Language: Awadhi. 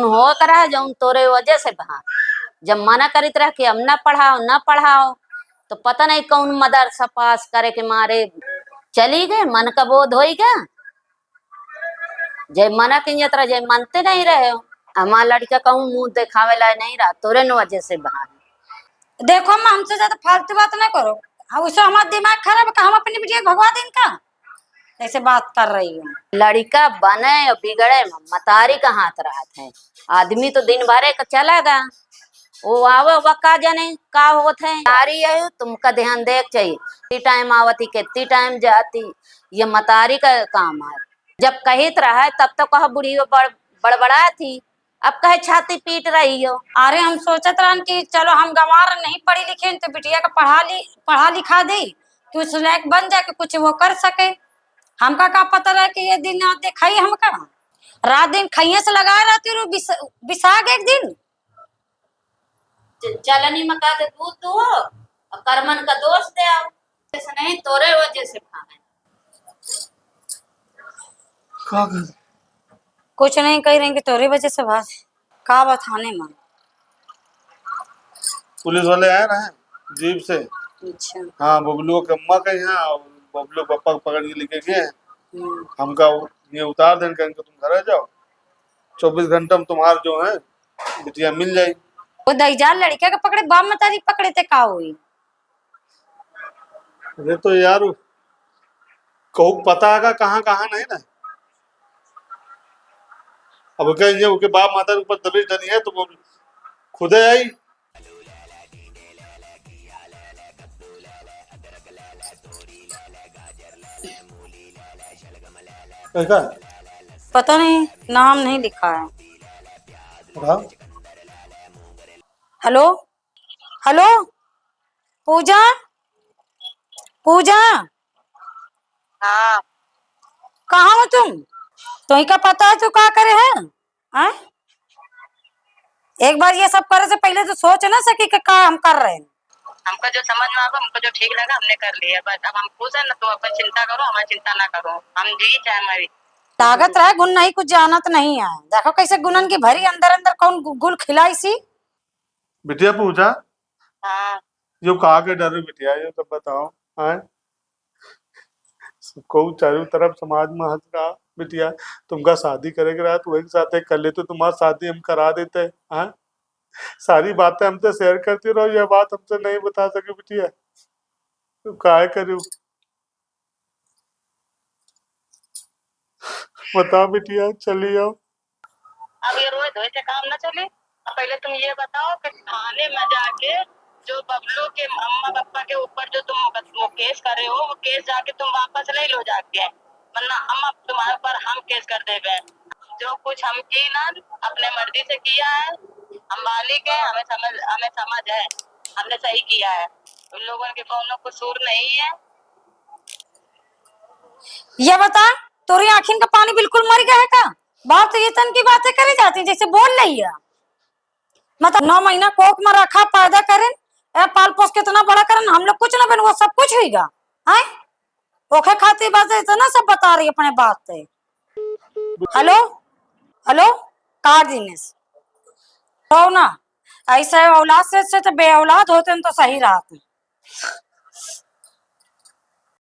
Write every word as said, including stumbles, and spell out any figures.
होत रहा जौन तोरे वजह से बा। जब मना करित रहा कि अब न पढ़ाओ, न पढ़ाओ, तो पता नहीं कौन मदरसा पास करे के मारे चली गए, मन का बोध होई गया। जय मना किन जतरा, जय मनते नहीं रहे हो। हमार लड़का कहूँ मुँह देखावे लायक नहीं रहा, तोरे न वजह से बहाने। देखो अम्मा, हमसे ज्यादा फालतू बात ना करो। हाँ, उससे हमारा दिमाग खराब है, का हम अपनी बिटिया के भगवा दें का? ऐसे बात कर रही हो। लड़का बने और बिगड़े में मतारी का हाथ रहत है। आदमी तो दिन भरे का चला गा, वो आवे, वो का जाने का होत है। नारी है, तुमका ध्यान दे के चाहिए। कितनी टाइम आवती, कितनी टाइम जाती, ये मतारी का काम है। जब कहित रहा है, तब तो कह बुढ़ी वो बड़-, बड़बड़ा थी, अब कहे छाती पीट रही हो। अरे, हम सोचत रहन कि चलो हम गंवार नहीं पढ़ी लिखी, तो बिटिया का पढ़ा ली, पढ़ा लिखा दी, कुछ लायक बन जाए, कि कुछ वो कर सके। हमका का पता रहा कि ये दिन आज दिखाई हमका। रात दिन खइये से लगाए रहती रहू, बिस-, बिसाग एक दिन। च-, चलनी में का दे दूध दुहो और करमन का दोष दे आओ। ऐसे नहीं, तोरे वजह से भागे। का कर? कुछ नहीं कह रहे कि तोरे वजह से भाग। का बा थाने में? पुलिस वाले आए ना जीप से। अच्छा। हाँ, बबलू के अम्मा के यहाँ और बबलू के पापा को पकड़ के लेके गए। हम्म। हमका उ-, ये उतार देन, कहें कि तुम घर आ जाओ, चौबीस घंटा में तुम्हार जो है बिटिया मिल जाई। वो दईजा लड़का के पकड़े, बाप मतारी पकड़े ते का होई? अरे तो यार, कहू पता है का कहाँ, कहाँ नहीं ना। अब कहें ये ओके बाप माता के ऊपर दबिश डली है तो वो खुदे आई। कैसा? पता नहीं, नाम नहीं लिखा है। उठाओ। हेलो, हेलो, पूजा, पूजा। हाँ। कहाँ हो तुम? तुही का पता है तू का करे है? हैं? एक बार ये सब करे से पहले तो सोच ना सकी कि का हम कर रहे हैं। हमको जो समझ में आवा, हमको जो ठीक लगा, हमने कर लिया। बस अब हम खुश हैं ना, तुम अपन चिंता करो, हमारी चिंता ना करो। हम जी चाहे मरी। लागत रहा गुण नहीं, कुछ जानत नहीं है। देखो कैसे गुणन की भरी अंदर अंदर कौन गु-, गुल खिलाई सी। बिटिया पूजा, हाँ। यो का के डरे बिटिया, यो तो बताओ, हैं? कहू चारों तरफ समाज में हंस रहा, बिटिया, तुमका शादी करे के रहा तो वही साथे कर लेते, तुम्हारी शादी हम करा देते, हैं? सारी बातें हमसे share करती रहो, यह बात हमसे नहीं बता सके बिटिया, तो काहे करूँ? बताओ बिटिया, चली आओ। अब ये रोए धोए से काम ना चले। अब पहले तुम ये बताओ कि थाने में जाके जो बबलू के अम्मा पापा के ऊपर जो तुम बत-, वो case करे हो, वो case जाके तुम वापस ले लो जाके, वरना हम अब तुम्हारे ऊपर हम case कर देबे। जो कुछ हम की ना, अपने मर्जी से किया है, हम बालिग हैं, हमें समझ, हमें समझ है, हमने सही किया है, उन लोगों के कौनो कसूर नहीं है। ये बता, तोरी आँखिन का पानी बिल्कुल मर गया है का? बाहर तो ये तन की बातें करी जाती, जैसे बोल रही है। मतलब, नौ महीना कोख में रखा, पैदा करें, ए, पाल पोस के इतना बड़ा करें, हम लोग कुछ ना बन, वो सब कुछ हुईगा, हैं? ओखे खातिर बस इतना सब बता रही अपने बात पे। हेलो, हेलो, काट दीनेस। रो ना, ऐसे औलाद से, से तो बे औलाद होते हैं तो सही रहते।